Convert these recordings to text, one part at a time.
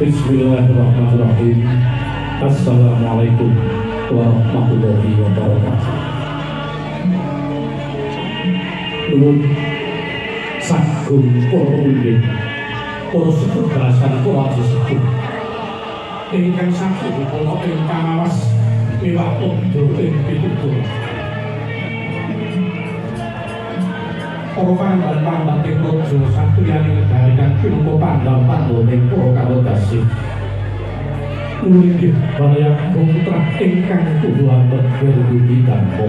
Bismillahirrahmanirrahim. Assalamualaikum warahmatullahi wabarakatuh. Nuwun sagung para pemimpin, para sepuh balasan para aji sepuh ingkang sampun ana ing pangawas miwah undha ing pitutur. Para pangemban-pangemban praja satriyaning negari kang pinangka pandam-pandhaning para kawedasih. Nuwun inggih baraya putra ingkang tuhu ambet budi dharma.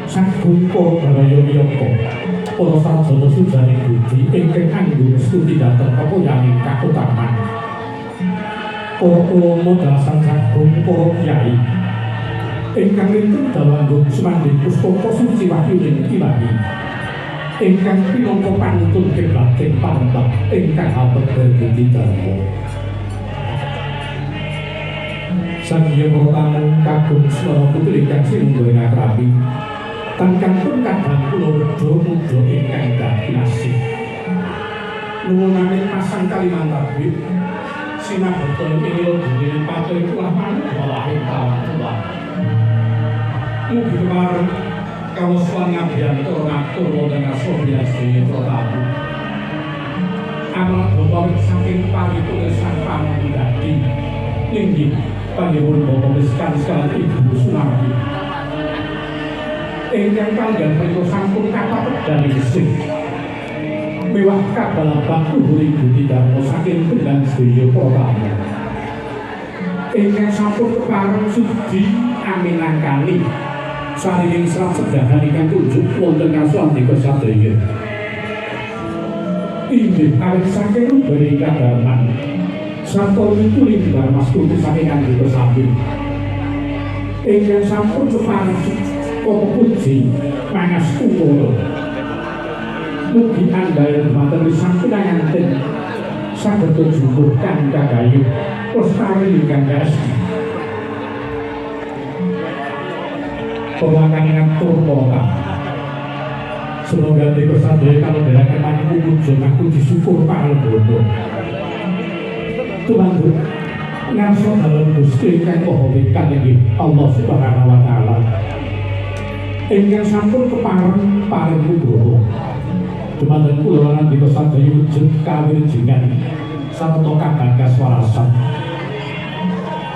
Sagung para baraya wiyata, para sarjana sujaning budi ingkang anggun stuti dhateng pepoyaning kautaman. Para ulama dalasan sagung para kyai ingkang linten dalu sumandhing pustaka suci wahyuning ilahi ingkang pinangka pantun kiblating panembah ingkang abet budi dharma. Sang Hyang para tamu kagum semana putri ingkang sinungga ing akrabi tankang pun kadang kula wedha muda ingkang dadi nasib. Nuwunane pasang Kalimantan sinabeta ing lodene patuh tulah manunggalahing kawan tulah. Mugi kepareng kawula lan ngabiyantara ngatur wonten ngarsa sedaya para tamu. Amarga pamit saking paripurna sang pamundhati inggih panjenengan Bapak Miskan sekalian Ibu Sunarti ingkang kanggan punika sampun kathah wedhaning miwah kabalabak luhuring budi dharma saking penjenengan sedaya para tamu ingkang sampun kepareng sudi aminangkani sarining serat sedahan ingkang tunjuk wonten ngarsa andika sadaya. Inggih awit saking lubering kadarman sarta mituling dharmastuti saking andika sami ingkang sampun kepareng puji mangastuwara. Mugi andhayana dhumateng sampun nganten saged jumbuh kang kagayuh lestari ingkang kaestu. Pemakanan ngatur para tamu. Semoga ndika sadaya kalendharaken manunggu puja ngaku syukur pangalembana. Tumanduk ngarsa dalem Gusti ingkang Maha Wikan inggih Allah Subhanahu wa taala. Ingkang sampun kepareng paring nugroho. Dumateng kula lan ndika sadaya wujud kawilujengan sarta kabagas warasan.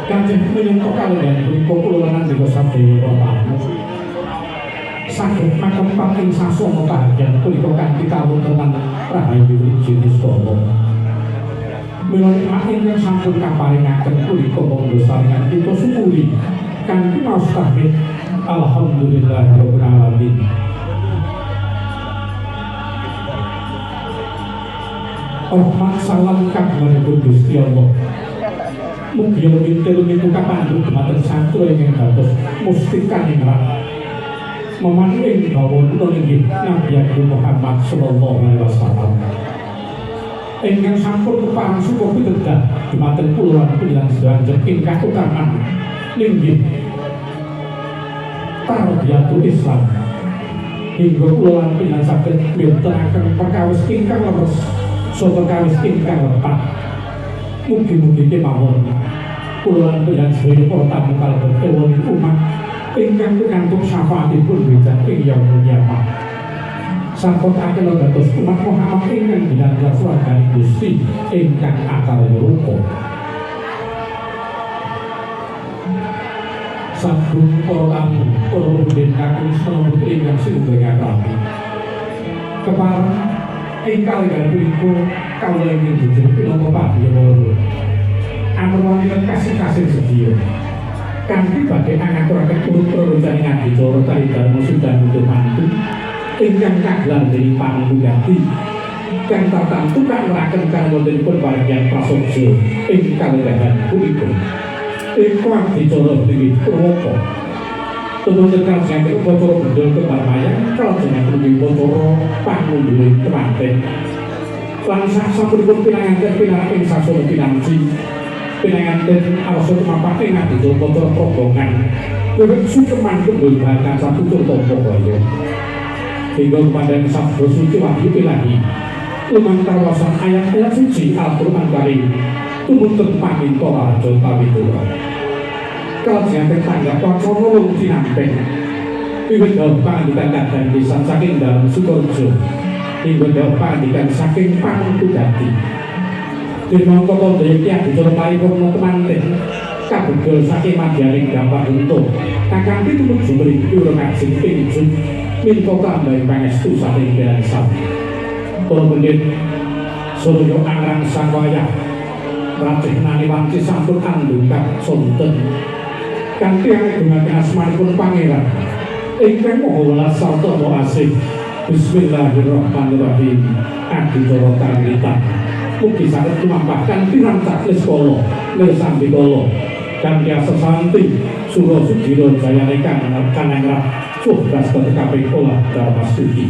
Kanjeng minangka kalenggahan punika kula lan ndika sadaya para tamu saged makempal ing sasana kahajan punika kanthi kawontenan rahayu wilujeng niskala. Mila nikmat ingkang sampun kaparingaken punika monggo saringan kita syukuri kanthi maos tahmid alhamdulillahirabbil alamin. Rahmat salam kagunganipun Gusti Allah. Mugi lumintir lumintu kapandhut dhumateng satra ingkang dados mustikaningrat memanu ing bawana inggih Nabi Agung Muhammad sallallahu alaihi wasallam ingkang sampun kepareng suka pitedah dhumateng kula lan panjenengan sedaya ingkang utaman inggih tarbiyatul Islam hingga kula lan panjenengan saged mintenaken perkawis ingkang leres saha perkawis ingkang lepat. Mugi-mugi kemawon kula lan panjenengan sedaya para tamu kalebet ewon umat ingkang pikantuk syafaatipun benjang ing yaumul kiamah. Sampun akeh dados umat Muhammad ingkang binanjar swarganing Gusti ingkang akarya rupa. Sagung para tamu, para punden kakung semana putri ingkang sinungga ing akrabi. Kepareng ing kalenggahan punika kawula ingkang jujur pinangka padiyawara. Amarwanita kasih-kasih sedya. Kanthi badhe angaturaken urut rerencangan adicara Tari Dharma Sudan Mutu Mantu ingkang kagelar dening Pamunggati kang tartamtu kangraken kang wontenipun parangyan prasaja ing kalenggahan punika. Ing adicara inggih Purwaka. Tumunten kalajengaken upacara bendol kembar mayang kalajengaken upacara pangundhuring kemanten. Lan sasampunipun pinanganten pinarak ing sasana pinanci pinanganten arsa tumapak ing adicara upacara probongan wiwit sukeman kembul bahan satutur tapa kaya hingga kepadang sabda suci wahyu ilahi. Lumantar waosan ayat-ayat suci Al-Qur'an Karim tumunten paminta raja Tawidura. Kalajengaken tanggap wacana wong tinampen. Wiwit dawuh pangandikan kadang pisan saking dalem Sukorejo hingga dawuh pangandikan saking Pamengku Dadi. Dinangka tandha yekti adicara paripurna temanten kabegel saking madyaning gampar hento kakanthi tumuju mriki urung ajeng pingju minta tambahi pangestu saking piran sami. Para pendhit surya angrang sang wayah racih nani wanci sampun andungkap sonten kanthi agungaken asmanipun Pangeran ingkang Maha Welas sarta Maha Asih. Bismillahirrahmanirrahim. Adicara kawitan mugi saged lumampah kanthi rancak niskala nir sambikala kanthi asesanti sura sudira jayane kang kanangrat suh das kaping olah dharma studi.